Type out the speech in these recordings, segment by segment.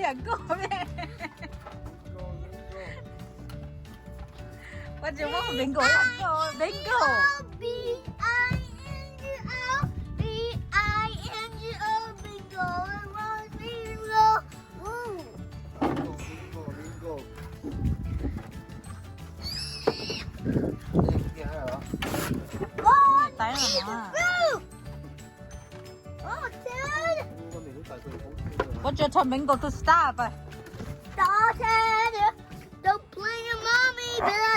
Yam nkauj me. Ua tsis muab Bingo yam nkauj, Bingo. B I N G O, B I N G O, Bingo, Bingo. Ooh. Bingo, Bingo, Bingo. Ua tsis tau Bingo to stop. Stop it. Don't play your mommy,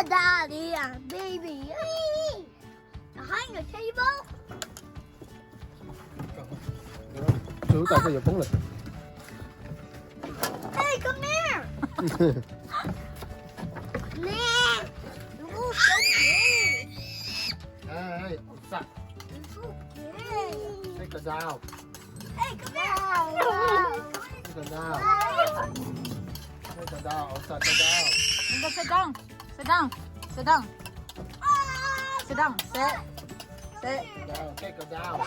daddy, and baby. Behind the table. Tus lub tais koj yuav poob lawm. Hey, come here. Nah. Ooh, so good. Hey, hey, what's up? It's so good. Take a down. Hey, come here. Take a down. Take a down. What's up, take a down. Sit down. Sit down. Sit down. Sit down. Sit. Sit. Down. Take a down.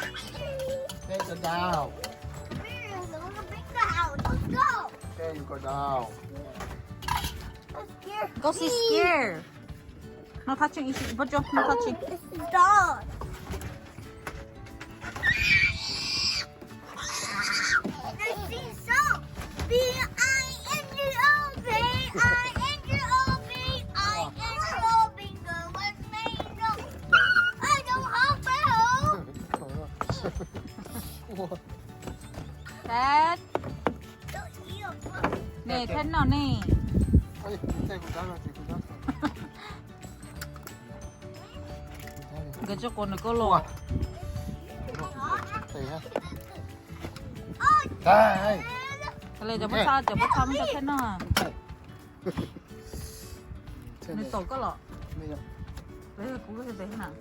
Take a down. Let's go. Okay, you go down. Go sit here. No touching, Ishi. Put your, no touching. This is dog. This is so. B I N G O, B I N G O, B I N G O, Bingo, what's Bingo? I don't have a hole. Dad. Nws thab no ne. Nkawd tsis quav nws koj los. Tau li cov pob txha, cov pob txha muab cov thab no. Nws tom koj los.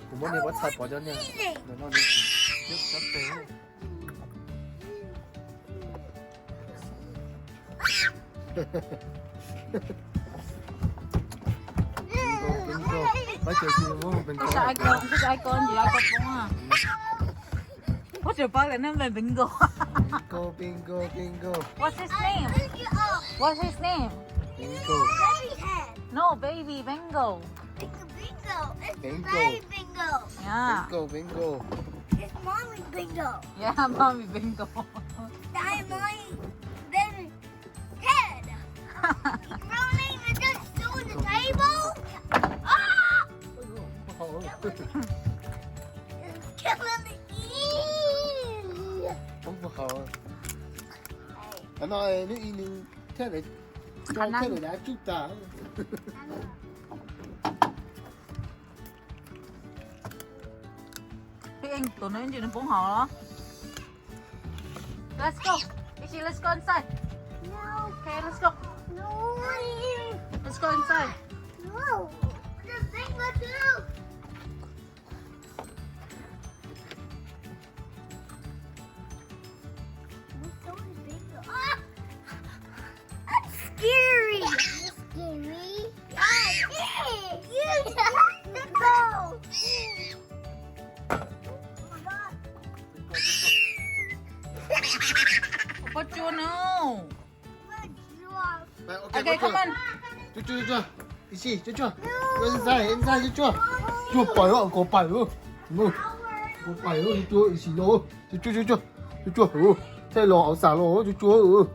Kuv muab niag pob txha pov cov niag no li. Bingo, Bingo. Ua tsis tau Bingo, ntsis ua koj poob. Ua tsis pom lawm ne, Bingo. Bingo, Bingo, Bingo. What's his name? What's his name? Bingo. No, baby, Bingo. Bingo, Bingo. It's Bingo. Daddy Bingo. Yeah. Bingo, Bingo. It's Mommy Bingo. Yeah, Mommy Bingo. Daddy, Mommy, baby. Head. Rolling and just doing the table. Ah! It's killing me. Không có hổ. Nó nói nước y nương thế này, cho thế này đã trước ta. Peb eej tus no ib ntsis nws poob hauv los. Let's go. Ishi, let's go inside. No. Okay, let's go. No. Let's go inside. No. The big one too. What's so big? Ah! That's scary. That's scary. Ah, yeah. You have to go. Oh my God. Pov tsua no. Okay, come on. Cuag, cuag, cuag, cuag. Ishi, cuag, cuag. Inside, inside, cuag, cuag. Cuag pais, kuv pais. Kuv pais, cuag, cuag, Ishi no. Cuag, cuag, cuag, cuag. Cuag, cuag, cuag. Txhaj los hauv xam los, cuag, cuag.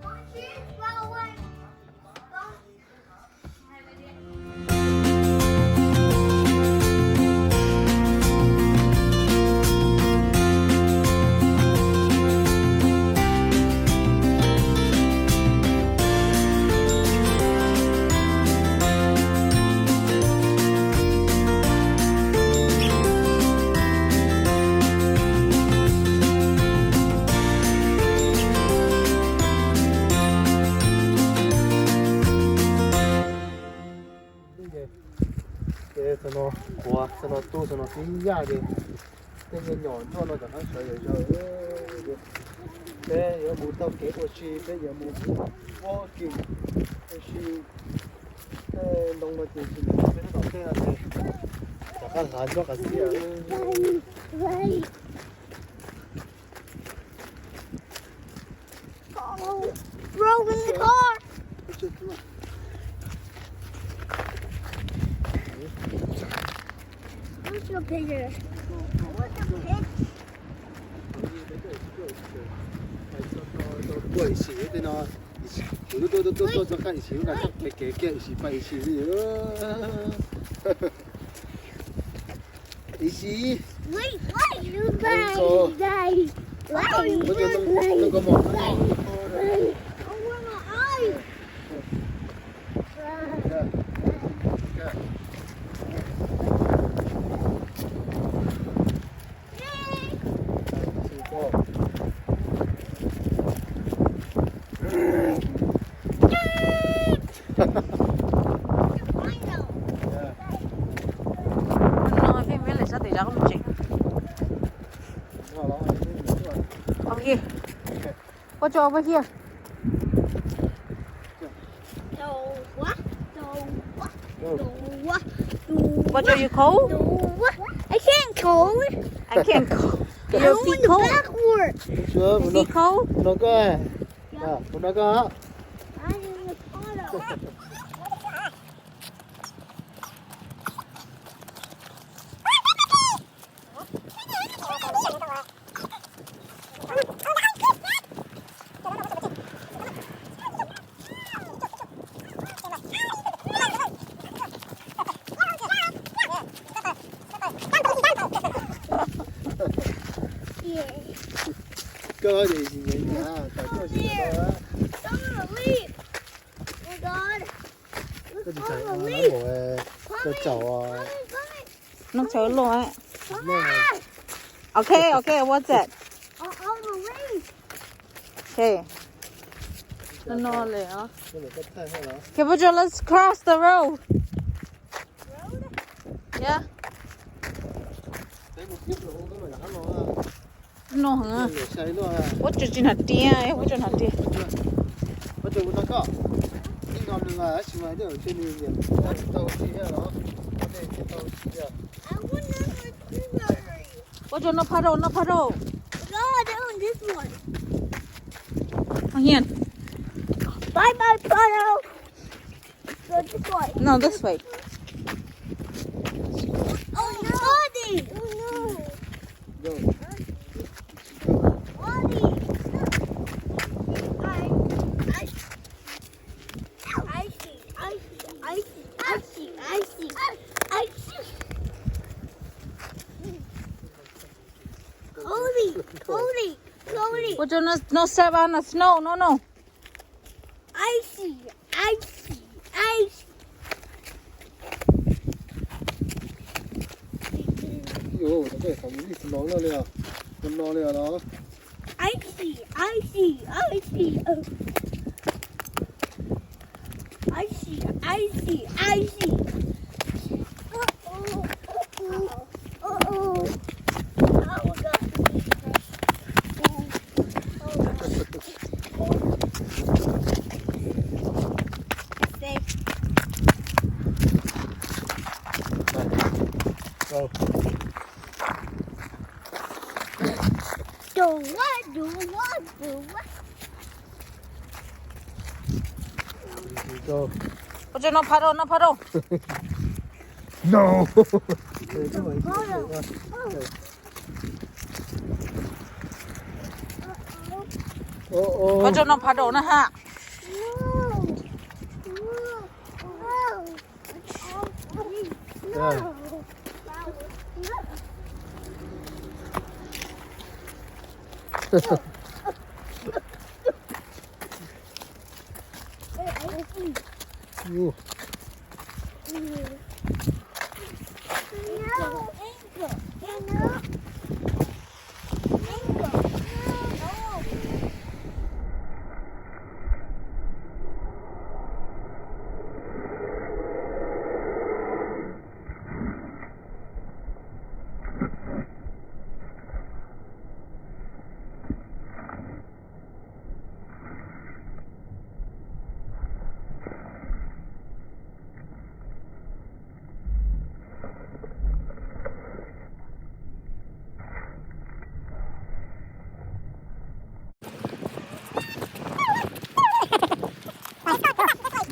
Ces, ces xav no, ua, xav no tu, xav no tib yaj ces tej nyuag nyom nroj no cov hab sawv yam zaws. Peb yuav mus taug kev ua si, peb yuav mus ua ke ua si. Tej ntoo no ces tsis nyob peb tom tej no ces rov qab hlav nroj qab xiab. Rolling the car. Bigger. Ua ib sim tej no, kuv tuaj tuaj tuaj tuaj txog qab ib sim lub nram sab pem kev kiag ib sim pais ib sim li. Ib sim. Wait, wait, you guys, guys. Wait, wait, wait, wait. Oh, where my eyes? No, I think really something wrong with you. Over here. What's over here? What are you cold? I can't cold. I can't cold. You're feet cold. Backwards. Is he cold? No, go ahead. Yeah. Ua no koj. Koj ces tsis nyiam nyiam, koj tsis nyiam. Koj tsis txais, koj txaus. Noj tsawv loj. Ok, ok, what's that? Ok. No, no, le. Okay, put your, let's cross the road. Yeah. No, ua tsaug tsis hnav tiag, ua tsaug hnav tiag. Ua tsaug noj phaj rau, noj phaj rau. Bye bye, Prado. Go this way. No, this way. Oh, no. Daddy. Oh, no. Daddy. I, I, I see, I see, I see, I see, I see, I see. Cody, Cody, Cody. Ua rau no, no step on the snow, no, no. Icy, icy, icy. Io, tau peb xav mus ib snow no li os. Mus no li os no. Icy, icy, icy. Icy, icy, icy. Uh-oh, uh-oh, uh-oh. Oh, God. Safe. Go. Do what? Do what? Do what? Go. Ua rau no phaj rau, no phaj rau. No. Ua rau no phaj rau na ha.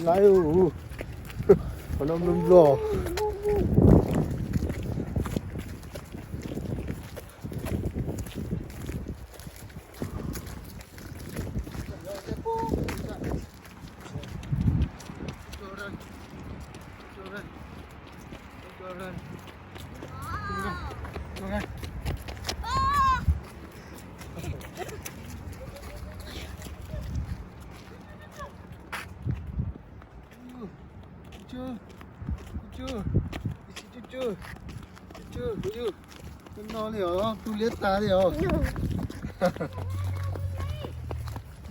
Laiv, qhov no nplog nplog. Cub, cub, cub, cub, cub, cub, no li os, tu liab tas li os. Tu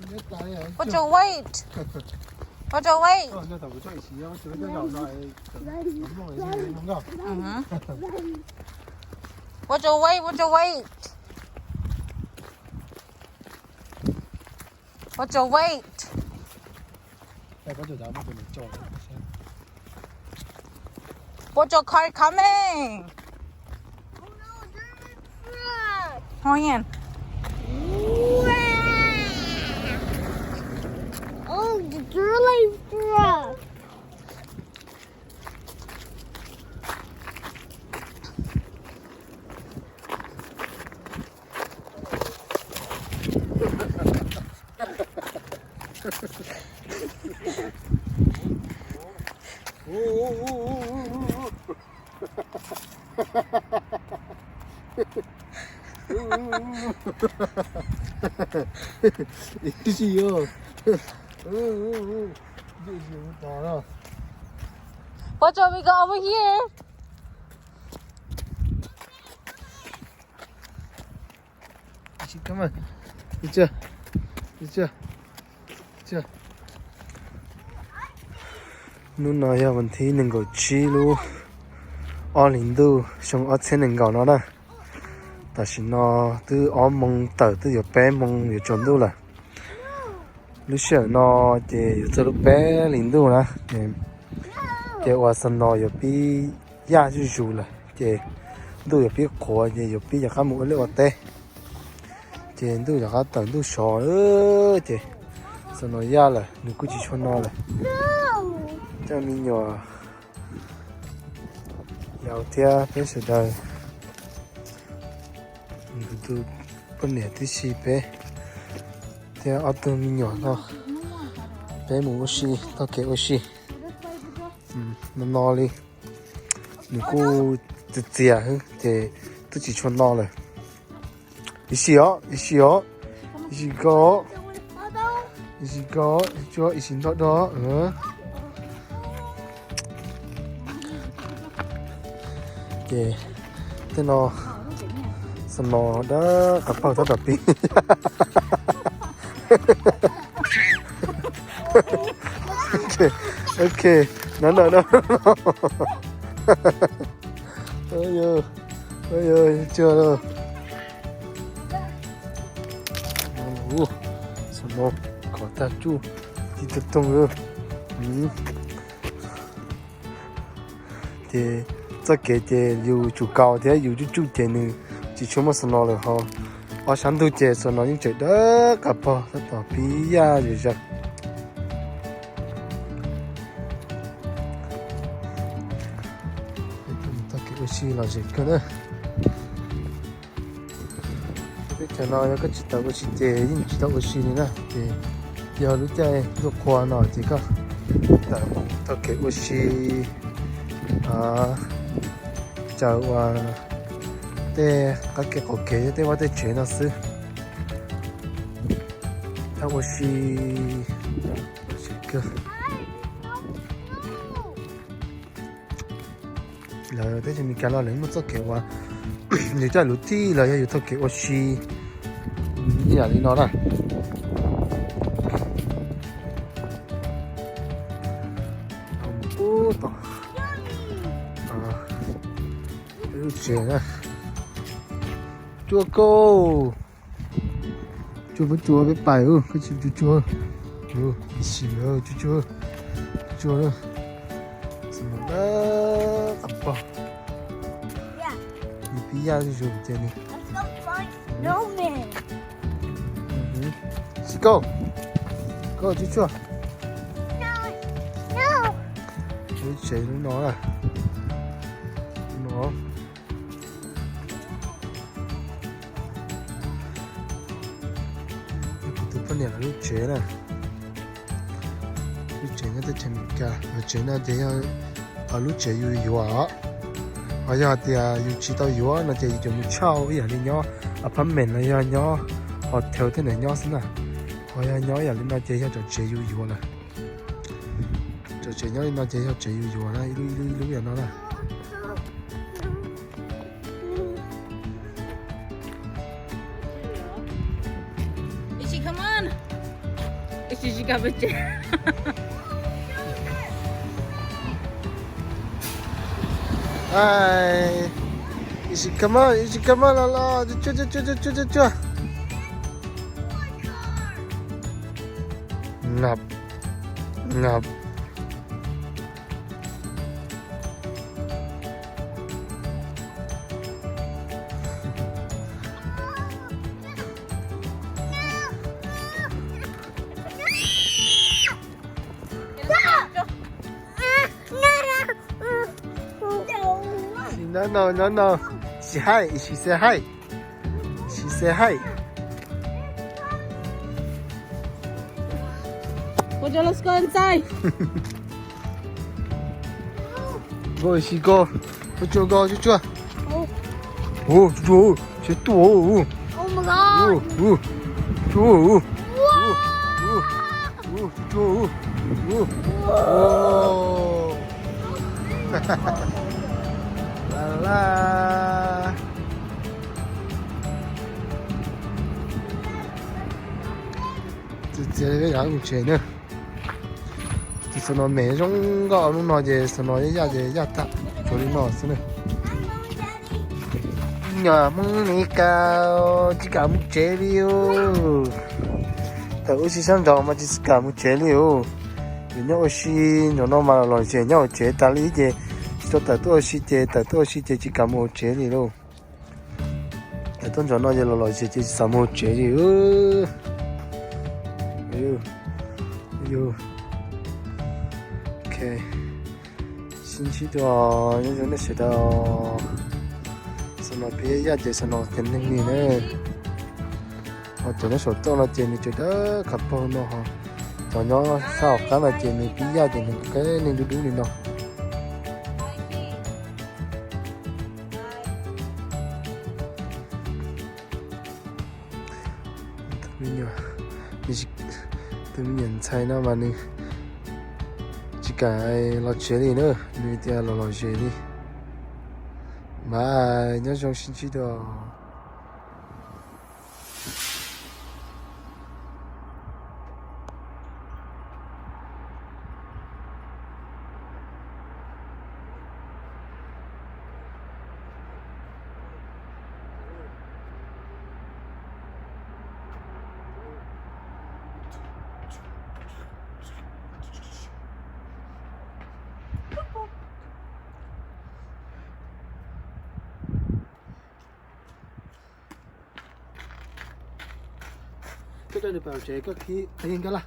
liab tas li os. What's your weight? What's your weight? Ntawm kuv tso ib si, ntawm kuv tso ib si. Mhm. What's your weight? What's your weight? What's your weight? What's your car coming? Oh, no, there's a truck. Hold on. Wow. Oh, the truck. Ib si os. Ib si mus tod no. Watch out, we go over here. Ib si, come on. Ib si, ib si, ib si. Hnub no yog vas thib nees nkaum tsib lub ob hlis ntuj xyoo ob txhiab nees nkaum no na. Tam sim no twb ob moos tawm twb yuav peb moos yuav tsaus ntuj lawm. Lub sij hawm no ces yuav txog lub peb hlis ntuj na, ces ua xa no yuav pib yaj zuj zus lawm ces ntuj yuav pib qhuav ces yuav pib rov qab mus ua liaj ua teb. Ces ntuj rov qab tawm ntuj sov ces xa no yaj lawm, nws kuj tsis tshua no lawm. Coj me nyuam yaus thiab peb sawv daws, kuv tus poj niam tib si peb thiab ob tug me nyuam no, peb mus ua si, taug kev ua si no no li. Nws kuj txias txias xwb ces twb tsis tshua no lawm. Ib si os, ib si os, ib si ko, ib si ko, ib si ntog do. Ces tej no xa no dab qas pog tab tom pib. Ok, no no no. Tsuag lawm. Xa no khov tag tsuj, tib tug toog. Ces txoj kev ces yus tsum kaus thiab yus tsuj tsuj ces nws tsis tshua muaj xa no lawm ho. Ob sab ntug ces xa no yeej tseem dawb qas pog tab tom pib yaj zom zaws. Txoj kev ua si lom zem kawg na. Teb chaws no yog koj tsis tau ua si ces yeej tsis tau ua si li na. Ces yog lub caij ntuj qhua no ces koj tau taug kev ua si, tsaws ua tej qab kev qaum kev tej vaj tej tsev no xwb. Tau ua si, ua si kawg. Lawv teb chaws Amelikas los lawv muaj txoj kev uas nws coj lus tij los yog yus taug kev ua si ib yam li no na. Ub, tom lub tsev na. Cua koj, cua puab cua peb pais, koj tsis cua cua, ib sim cua cua, cua, txom nyem dawb qas pog, nws pib yaj zuj zus ces nws. Let's go. Koj cua cua. Lub tsev lub no na. No. Kuv tus poj niam lawv lub tsev na. Lub tsev nyob teb chaws Amelikas, lub tsev no ces yog lub tsev yus yuav. Ho yog tias yus tsis tau yuav no ces yus cov mus ntshauj ib yam li nyob apartment los yog nyob hotel tej ntawd nyob xwb na. Ho yog nyob ib yam li no ces yog cov tsev yus yuav lawm. Cov Tsev nyob li no ces yog tsev yuav yuav na, ib lub ib lub ib lub yam no na. Ishi, come on. Ishi, she got bitches. Ai, Ishi, come on, Ishi, come on, los los, cuag cuag cuag cuag cuag cuag. Ngap, ngap. No, no, no, no. She hi, she say hi. She say hi. Ua tso, let's go inside. Go, she go. Ua tso, go, tso, tso. Ua tso, tso, tso, tso. Oh my God. Ua, ua, tso, ua. Ua, ua, tso, ua. Ua. Ua. La la. Txias txias li peb yuav mus tsev na. Tus xov no me zoo nkauj, hnub no ces xov no yaj ces yaj tag, tsuas li no xwb na. Nyuam Hmoob Mes Kas tsis kam mus tsev li os. Thaum ub sib sab nraud mas tsis kam mus tsev li os. Ces nyob ua si, nraum no mas los lom zem nyob hauv tsev tas li ces tsis tau tawm tuaj ua si ces tawm tuaj ua si ces tsis kam mus hauv tsev li lauj. Tawm tuaj nraum no ces los lom zem ces tsis xav mus hauv tsev li. Ok, sib ntsib dua, nyob zoo nej sawv daws. Xov no peb yaj ces xov no ceev neeg li na. Ho cov nyob saum toj no ces nws tseem dawb khav plaug no ho, cov nyob sab hauv qab no ces nws pib yaj ces nws qeb neeg dub dub li no. Tus me nyuam ntxhais no mas nws tsis kam los tsev li na, nws tias los lom zem li. Mas nyob zoo sib ntsib dua. Koj coj nws pam tsev koj khib qhia nkaj laj.